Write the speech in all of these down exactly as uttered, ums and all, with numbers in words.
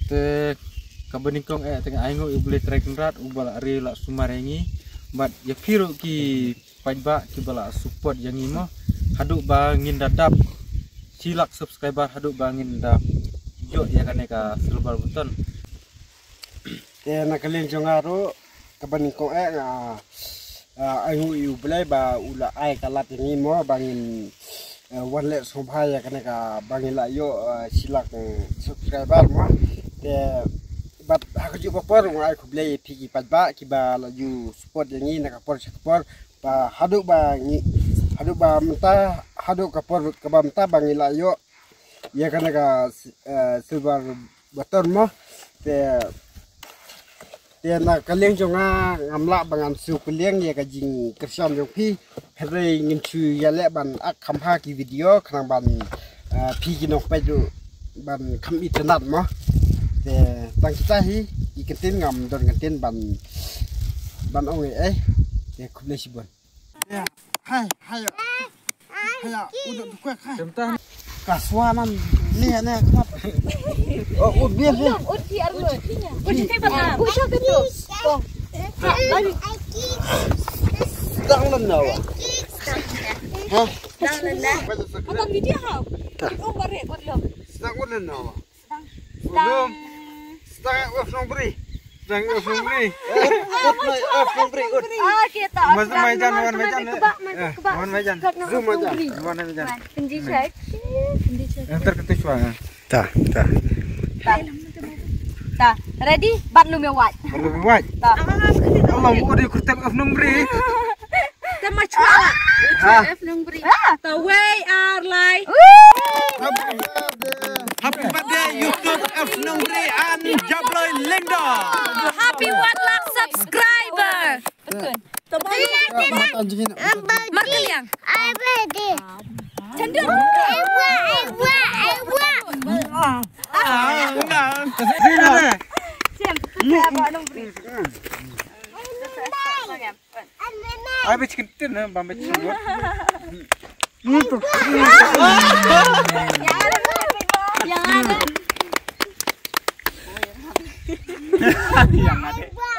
Te kaba nyngkong eh te nga ainguh ïa U Blei Trai Kynrad uba la ri la sumar ïa ngi bad ïa phi ruh ki paidbah kiba la support ïa ngi mo. Haduh ba ngin da dap shi lak subscriber, haduh ba ngin da ïoh ïa kane ka silver button. Te na ka liang jong nga ruh kaba nyngkong eh nga, ah, ainguh ïa U Blei ba u la ai ka lad ïa ngi mo ba ngin, eh, wan leh sngewbha ïa kane kaba ngin la ïoh, eh, shi lak, eh, subscriber mo. Te bad ha kajuh ka por nga ai khublei ïa phi ki paidbah kiba la ju support ïa ngi na ka por sha ka por ba haduh ba ngi, haduh ba mynta, haduh ka por kaba mynta ba ngi la ïoh ïa kane ka, eh, silver button mo. Te, te na ka liang jong nga ngam lah ba ngan shu kylliang ïa ka jingkyrshan jong phi. Hynrei ngin shu ïaleh ban ak kham ha ki video khnang ban, eh, phi ki nongpeit ruh ban kham itynnad mo. Te tang kita hi ki kyntien, ngam don kyntien ban, ban ong ei ei. Te khublei shibun. Hai, hai. Hai, u dok duk hai. Ka swa nan ni ne kmat. Oh, ut biar ni. Ut biar ni. Ut biar ni. Ut biar ni. Dang lan nawa. Ha? Dang lan na. Apa video ha? Kita bare ut lo. Sedang ut lan nawa. Sedang. Sedang eh, F Nongbri. Sedang eh, F Nongbri. Ut, ut, mai, F Nongbri, ut. Ah, kita. Mas mai jan, wan mai jan. Kebak, mai jan. Zoom mai jan. Wan mai jan. Pendisai. Pendisai. Yang terketus wang. Ta, ta. Ta. Ta. Ready? Bat lu me wait. Bat lu me wait. Ta. Allah, mu di kurtek F Nongbri. Te ma chwa. Ha? F Nongbri. Ah. Te wei ar lai. Happy birthday. Happy birthday YouTube F Nongbri and Jabloi Lyngdoh. Happy one lakh subscriber. Betul. Te ma. Markeliang. Cendol. Ewa, ewa, ewa. Ah, enggak. Siap, siap, Abang Nongbri. Ai bech kyntin na bam bech sumut. Yang ada. Yang ada.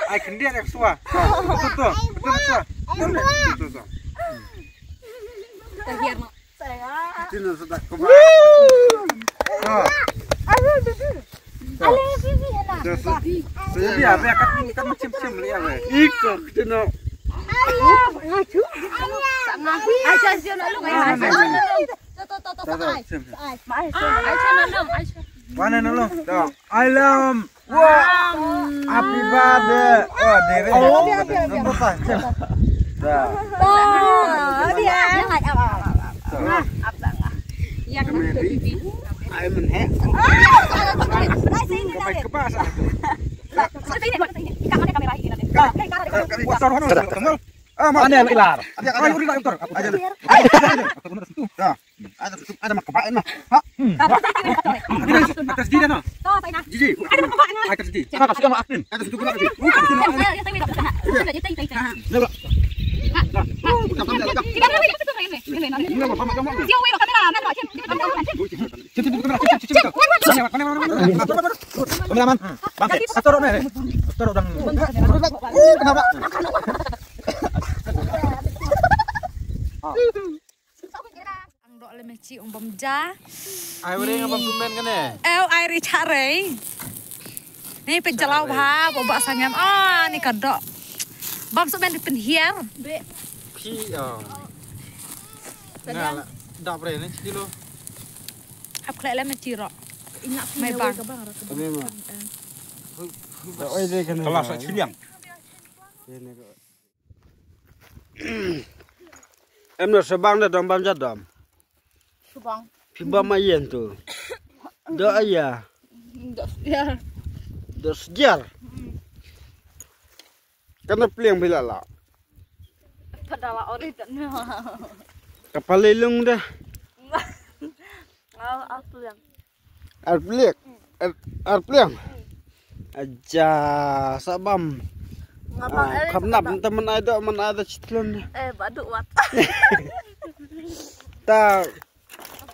Ai kyndiat ek sua. Tu tu. Tu tu. Tu tu. Terhiar mak. Kyntin na sedak kebak. Ayo bibi. Saya biar biar kat kat macam macam lihat weh. Iko kyntin na. Ayo. Ayo. Ayo. Ayo. Ayo. Ayo. Mana nolong? Alam. Wah. Happy birthday. Oh, dere. Oh, dere. Dah. Oh, dia. Yang Kemeri. Ai men he. Kemai kebas ah. Sini, sini. Kamera ini. Kamera. Kamera. Kamera. Ah, mana yang ilar? Ada, ada. Ayo, udah, udah. Ada, ada. Ada, ada. Ada, ada mak kebak, nah. Ha? Atas dia, nah. Jiji. Ada mak kebak, nah. Atas dia. Ada, ada mak Apin. Ada satu kebak. Ada, ada. Ini, ini, ini. Ini, ini. Ini, ini. Ini, ini. Kameraman. Bang, eh, turun, eh. Turun dong. Oh, kenapa? Ang dok le mechi ong bam ja. Ai, wari ngam bam sumen kane. Eh, ai ri cha rei. Ni pe jalaw bha, bo ba sangem. Ah, ni ka dok. Bam sumen di pen hiar. Be. Pi, oh. Nga la, dap re ne, chilo. Hap khlek lem chiro. Mai bang. Kami ma. Oi de kan. Kelas chiliang. Em no sebang da dom bam jadom. Sebang. Phi bam ayen tu. Do aya. Do ya. Do sejar. Kan pliang bila la. Pada la ori dan. Kapal lelung dah. Ngal apliang. Arpliang. Ar, arpliang. Aja sabam. Ngapa? Ah, eh, kham nap temen ai do men ai do chitlon. Eh, badu wat. Ta.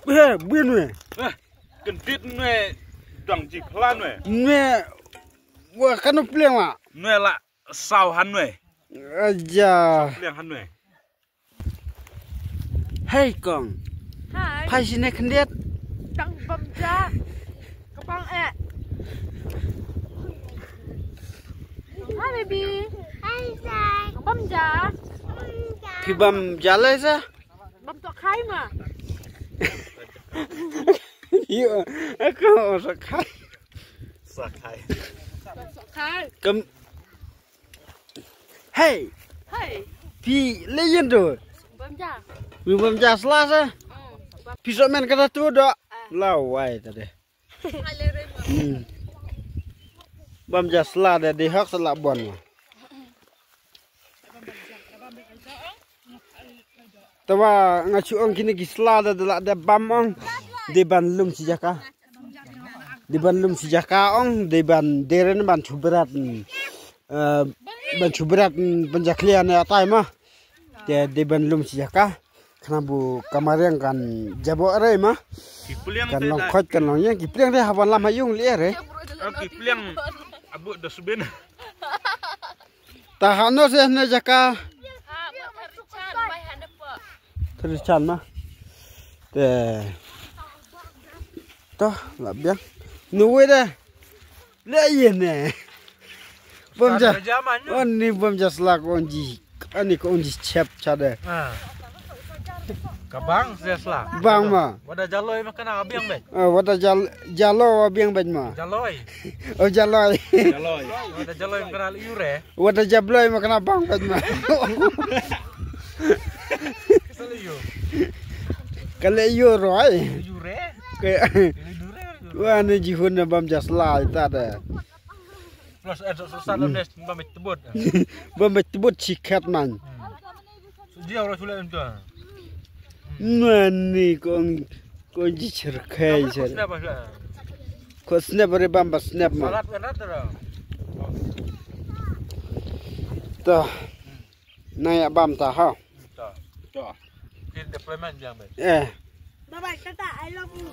He, bin we. Eh, kendit we. Tang ji plan weh. Nwe wa kano pliang wa. Nwe la saw han weh. Aja. Pliang han weh. Hey kong. Hi. Phai sini khyndiat. Tang bam ja. Ka bang eh. Hi baby. Hi Zai. Bam ja. Phi bam ja lai sa. Bam to khai ma. Yo, aku sa khai. Sa khai. Sa khai. Kam. Hey. Hey. Phi le yin tu. Bam ja. Phi bam ja sla sa. Phi so men kata tu do. La wai ta de. Hmm. Bam ja sla de di hak sla bon. Tawa nga chu ong kini ki sla da da da bam ong. Di ban lum si jaka. Di ban lum si jaka ong di ban deren ban chu berat. Eh, ban chu berat ban jaklia na tai ma. Te di ban lum si jaka. Kana bu kamariang kan jabo re ma. Kan long khot kan long yang ki pliang de haban lam ha yung le re. Ki pliang abu da subin. Ta hano se ne jaka. Thri chan ma. Te. To la biang. Nu we de. Le ye ne. Bom ja. Ani bom ja slak onji. Ani ko onji chep cha de. Ka bang se sla. Bang ma. Wada jaloi ma kana abiang be. Wada jal jalo abiang be ma. Jaloi. Oh jaloi. Jaloi. Wada jaloi ma kana yure. Wada jabloi ma kana bang be ma. Kale yo roi. Yure. Ke. Yure. Wa ne jihun na bam ja sla ta de. Plus eh so sa lo ne bam tebut. Bam tebut sikat man. Dia orang sulit tu. Mani kong kong ji cherkai cher. Ko snap re bam ba snap ma. Salat kan rata dah. Toh. Na ya bam ta ha. Toh. Toh. Kit deployment jang be. Eh. Bye bye tata, I love you.